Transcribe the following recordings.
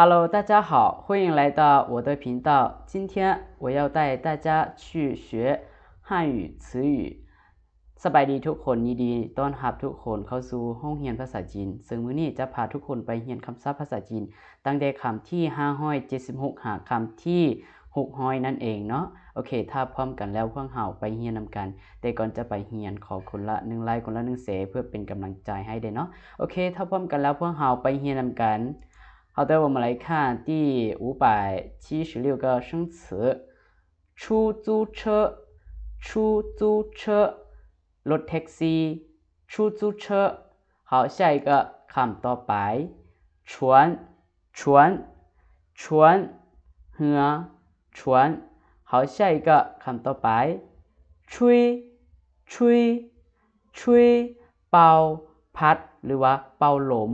Hello，大家好，欢迎来到我的频道。今天我要带大家去学汉语词语。 ສະບາຍດີທຸກຄົນ, ຍິນດີຕ້ອນຮັບທຸກຄົນເຂົ້າສູ່ຫ້ອງຮຽນພາສາຈີນ, ເຊິ່ງມື້ນີ້ຈະພາທຸກຄົນໄປຮຽນຄຳສັບພາສາຈີນ ຕັ້ງແຕ່ຄຳທີຫ້າຮ້ອຍເຈັດສິບຫົກ ຫາຄຳທີຫົກຮ້ອຍນັ້ນເອງເນາະ. ໂອເຄ, ຖ້າພ້ອມກັນແລ້ວພວກເຮົາໄປຮຽນນຳກັນ. ແຕ່ກ່ອນຈະໄປຮຽນ, ຂໍຄົນລະໜຶ່ງໄລຄ໌, ຄົນລະໜຶ່ງແຊຣ໌ ເພື່ອເປັນກຳລັງໃຈໃຫ້ເດ້ເນາະ. ໂອເຄ, ຖ້າພ້ອມກັນແລ້ວພວກເຮົາໄປຮຽນນຳກັນ. 好的，我们来看第五百七十六个生词。 出租车，出租车，ລົດແທັກຊີ, 出租车。好，下一个 ຄຳຕໍ່ໄປ 船，船，船，ເຮືອ, 船。好，下一个 ຄຳຕໍ່ໄປ 吹，吹，吹，ເປົ່າ, ພັດ ຫຼືວ່າເປົ່າລົມ,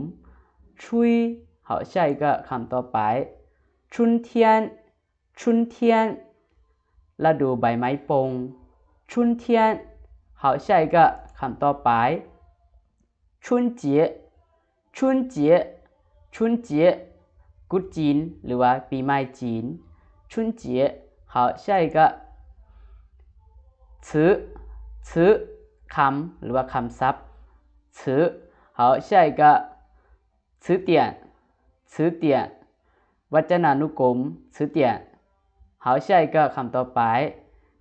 吹。好，下一个 ຄຳຕໍ່ໄປ 春天， 春天 ລະດູໃບໄມ້ປົ່ງ, 春天。好，下一个 ຄຳຕໍ່ໄປ 春节，春节，春节 ກຸດຈີນ ຫຼືວ່າປີໃໝ່ຈີນ, 春节。好，下一个 词，词 ຄຳ ຫຼືວ່າຄຳສັບ 词。好，下一个 词典，词典 ວັດຈະນານຸກົມ 词典。好，下一个 ຄຳຕໍ່ໄປ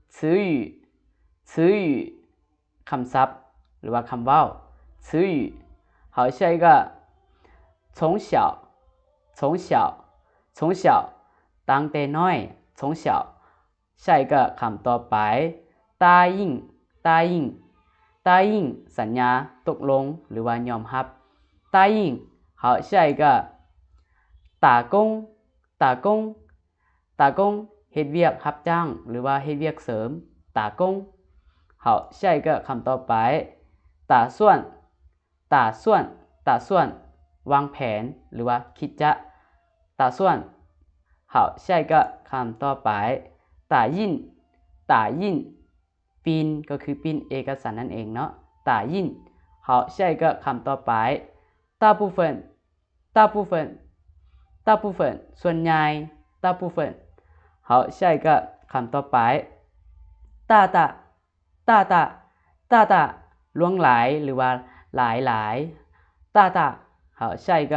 词语，词语 ຄຳສັບ ຫຼືວ່າຄຳເວົ້າ 词语。好，下一个 从小，从小，从小 ຕັ້ງແຕ່ນ້ອຍ 从小。 下一个 ຄຳຕໍ່ໄປ 答应，答应，答应 ສັນຍາ ຕົກລົງ ຫຼືວ່າຍອມຮັບ 答应。好，下一个 打工，打工，打工 ເຮັດວຽກຮັບຈ້າງ ຫຼືວ່າເຮັດວຽກເສີມ 打工。好，下一个 ຄຳຕໍ່ໄປ 打算，打算，打算 ວາງແຜນ ຫຼືວ່າຄິດຈະ 打算。好，下一个 ຄຳຕໍ່ໄປ 打印，打印 ປິ່ນ ກໍຄືປິ່ນເອກະສານນັ້ນເອງເນາະ 打印。好，下一个 ຄຳຕໍ່ໄປ 大部分，大部分，大部分 ສ່ວນໃຫຍ່ 大部分。好，下一个 ຄຳຕໍ່ໄປ 大大， 大大，大大 ຫຼວງຫຼາຍ ຫຼືວ່າຫຼາຍໆ 大大。好，下一个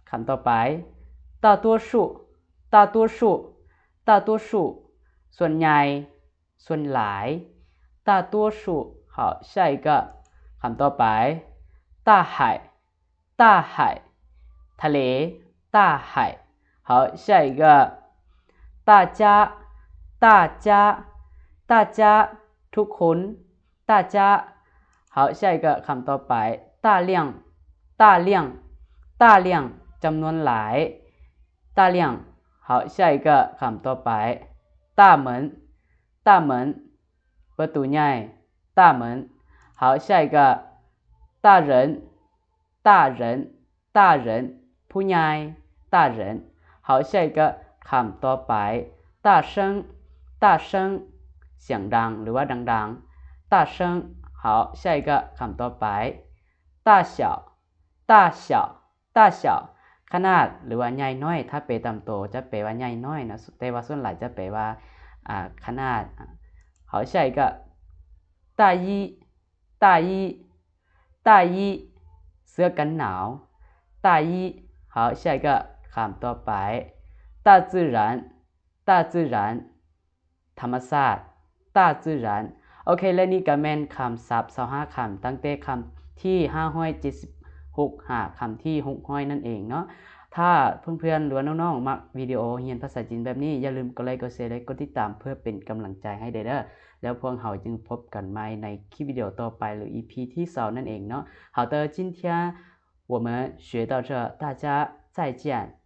ຄຳຕໍ່ໄປ 大多数，大多数，大多数 ສ່ວນໃຫຍ່ ສ່ວນຫຼາຍ 大多数。好，下一个 ຄຳຕໍ່ໄປ 大海， 大海 ທະເລ 大海。好，下一个 大家，大家，大家 ທຸກຄົນ 大家。好，下一个 ຄຳຕໍ່ໄປ 大量，大量，大量 ຈຳນວນຫຼາຍ 大量。好，下一个 ຄຳຕໍ່ໄປ 大门，大门 ປະຕູໃຫຍ່ 大门。好，下一个 大人， 大人，大人 ຜູ້ໃຫຍ່ 大人。好，下一个 ຄຳຕໍ່ໄປ 大声，大声 ສຽງດັງ ຫຼືວ່າດັງໆ 大声。好，下一个 ຄຳຕໍ່ໄປ 大小，大小，大小 ຂະໜາດ ຫຼືວ່າໃຫຍ່ນ້ອຍ ຖ້າແປຕາມໂຕຈະແປວ່າໃຫຍ່ນ້ອຍນະ ແຕ່ວ່າສ່ວນຫຼາຍຈະແປວ່າ ອາ ຂະໜາດ 好，下一个 大衣， 大衣， 大衣 ເສື້ອກັນໜາວ 大衣。好，下一个 ຄຳຕໍ່ໄປ 大自然，大自然 ທຳມະຊາດ 大自然。ໂອເຄ ແລະນີ້ກໍແມ່ນຄຳສັບຊາວຫ້າຄຳ ຕັ້ງແຕ່ຄຳທີຫ້າຮ້ອຍເຈັດສິບຫົກ ຫາຄຳທີຫົກຮ້ອຍນັ້ນເອງເນາະ. ຖ້າເພື່ອນໆ ຫຼືວ່ານ້ອງໆ ມັກວິດີໂອຮຽນພາສາຈີນແບບນີ້ ຢ່າລືມກົດໄລ ກົດແຊ ແລະ ກົດຕິດຕາມ ເພື່ອເປັນກຳລັງໃຈໃຫ້ໄດ້ເດີ້. ແລ້ວພວກເຮົາຈຶ່ງພົບກັນໃໝ່ໃນຄລິບວິດີໂອຕໍ່ໄປ ຫຼື ອີພີທີສອງນັ້ນເອງເນາະ. 好的，今天我们学到这，大家再见。